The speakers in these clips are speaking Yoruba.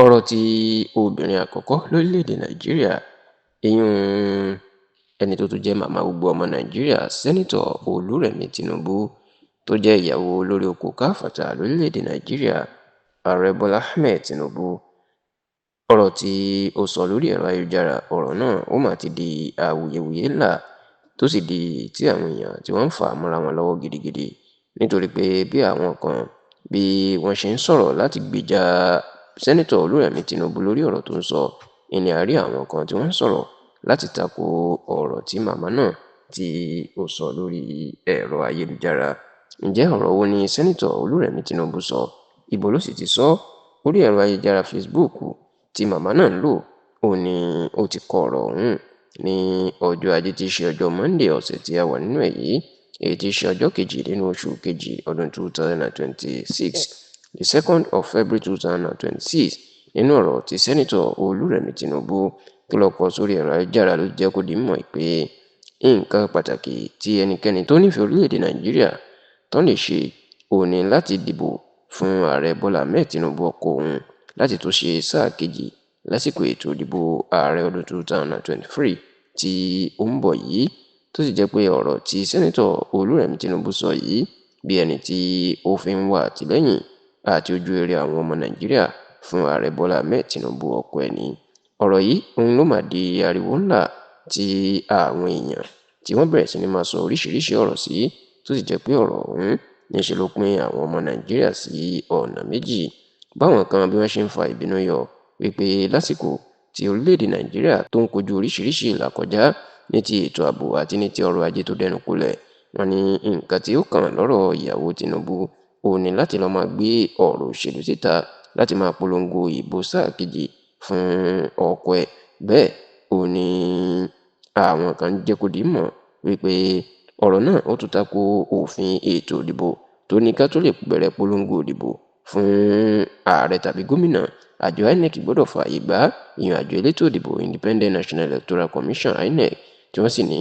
Ọ̀rọ̀ tí obìnrin àkọ́kọ́ lórílẹ̀‐èdè Nàìjíríà, ìyún ẹni tó tún jẹ́ màmá gbogbo ọmọ Nàìjíríà, Sẹ́nitọ̀ Olúrẹ̀mí Tinubu, tó jẹ́ ìyàwó olórí oko káfàtà lórílẹ̀‐èdè Nàìjíríà, Ààrẹ Bọ́lá Ahmed Tinubu. Ọ̀rọ̀ tí ó sọ lórí ẹ̀rọ ayélujára, ọ̀rọ̀ náà ó mà ti di awuyewuye ńlá, tó sì di tí àwọn èèyàn tí wọ́n ń fà mọ́ra wọn lọ́wọ́ gidigidi, nítorí pé bí àwọn kan bí wọ́n ṣe ń sọ̀rọ̀ láti gbèjà Sẹ́nitọ̀ Olúrẹ̀mí Tinubu lórí ọ̀rọ̀ tó ń sọ, ìní àárí àwọn kan tí wọ́n ń sọ̀rọ̀ láti tako ọ̀rọ̀ tí màmá náà tí ó sọ lórí ẹ̀rọ ayélujára. Ǹjẹ́ ọ̀rọ̀ wo ni Sẹ́nitọ̀ Olúrẹ̀mí Tinubu sọ? Ibo ló sì ti sọ? Orí ẹ̀rọ ayélujára Facebook tí màmá náà ń lò, òun ni ó ti kọ ọ̀rọ̀ ọ̀hún ní ọjọ́ Ajé tí í ṣe ọjọ́ Monday ọ̀sẹ̀ tí a wà nínú ẹ̀ yìí, èyí tí í ṣe ọjọ́ kejì nínú oṣù kejì ọdún 2026, the 2nd of February 2026. Nínú ọ̀rọ̀ tí Sẹ́nitọ̀ Olúrẹ̀mí Tinubu tó lọ kọ sórí ẹ̀rọ ayélujára ló jẹ́ kó di mímọ̀ pé nǹkan pàtàkì tí ẹnikẹ́ni tó nífẹ̀ẹ́ orílẹ̀-èdè Nàìjíríà tán lè ṣe òun ni láti dìbò fún Ààrẹ Bọ́lá Ahmed Tinubu ọkọ òun láti tún ṣe sáà kejì lásìkò ètò ìdìbò ààrẹ ọdún 2023 tí ó ń bọ̀ yìí, tó sì jẹ́ pé ọ̀rọ̀ tí Sẹ́nitọ̀ Olúrẹ̀mí Tinubu sọ yìí bí ẹni tí ó fi ń wá àtìlẹ́yìn àti ojú rere àwọn ọmọ Nàìjíríà fún Ààrẹ Bọ́lá Ahmed Tinubu ọkọ ẹni. Ọ̀rọ̀ yìí òun ló mà di ariwo ńlá tí àwọn èèyàn tí wọ́n bẹ̀rẹ̀ sí ní máa sọ oríṣiríṣi ọ̀rọ̀ sí, tó sì jẹ́ pé ọ̀rọ̀ ọ̀hún níṣe ló pín àwọn ọmọ Nàìjíríà sí ọ̀nà méjì. Báwọn kan bí wọ́n ṣe ń fa ìbínú yọ wípé lásìkò tí orílẹ̀-èdè Nàìjíríà tó ń kojú oríṣiríṣi ìlàkọjá ní ti ètò ààbò àti ní ti ọrọ̀ ajé tó dẹnu kọlẹ̀, wọ́n ní nǹkan tí ó kàn lọ́rọ̀ ìyàwó Tinubu òun ni láti lọ́ọ́ máa gbé ọ̀rọ̀ òṣèlú síta láti máa polongo ìbò sáà kejì fún ọkọ ẹ̀. Bẹ́ẹ̀ òun ni àwọn kan jẹ́ kó di mọ̀ wípé ọ̀rọ̀ náà ó tún tako òfin ètò ìdìbò tó ní ká tó lè bẹ̀rẹ̀ polongo ìdìbò fún ààrẹ tàbí gómìnà, àjọ INEC gbọ́dọ̀ fààyè gbà, ìyẹn àjọ elétò ìdìbò Independent National Electoral Commission, INEC, tí wọ́n sì ní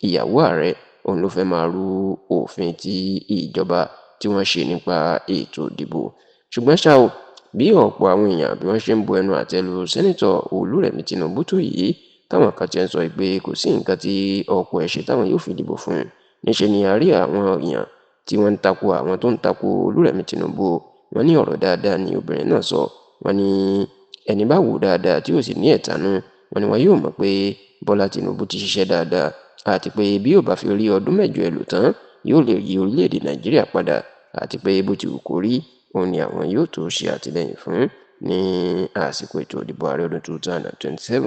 ìyàwó ààrẹ òun ló fẹ́ máa rú òfin tí ìjọba tí wọ́n ṣe nípa ètò ìdìbò. Ṣùgbọ́n ṣá o, bí ọ̀pọ̀ àwọn èèyàn bí wọ́n ṣe ń bu ẹnu àtẹ́ lu Sẹ́nitọ̀ Olúrẹ̀mí Tinubu tó yìí, táwọn kan ti ń sọ pé kò sí nǹkan tí ọkọ ẹ̀ ṣe táwọn yóò fi dìbò fún un, níṣe ni a rí àwọn èèyàn tí wọ́n ń tako àwọn tó ń tako Olúrẹ̀mí Tinubu. Wọ́n ní ọ̀rọ̀ dáadáa ni obìnrin náà sọ. Wọ́n ní ẹni bá wò dáadáa tí ó sì ní ẹ̀tanú, wọ́n ní wọn yóò mọ̀ pé Bọ́lá Tinubu ti ṣiṣẹ́ dáadáa, àti pé bí yóò bá fi rí ọdún mẹ́jọ ẹ̀ lò tán, yóò lè yí orílẹ̀-èdè Nàìjíríà padà, àti pé bó ti wù kó rí, òun ni àwọn yóò tó ṣe àtìlẹ́yìn fún ní àsìkò ètò ìdìbò ààrẹ ọdún 2027.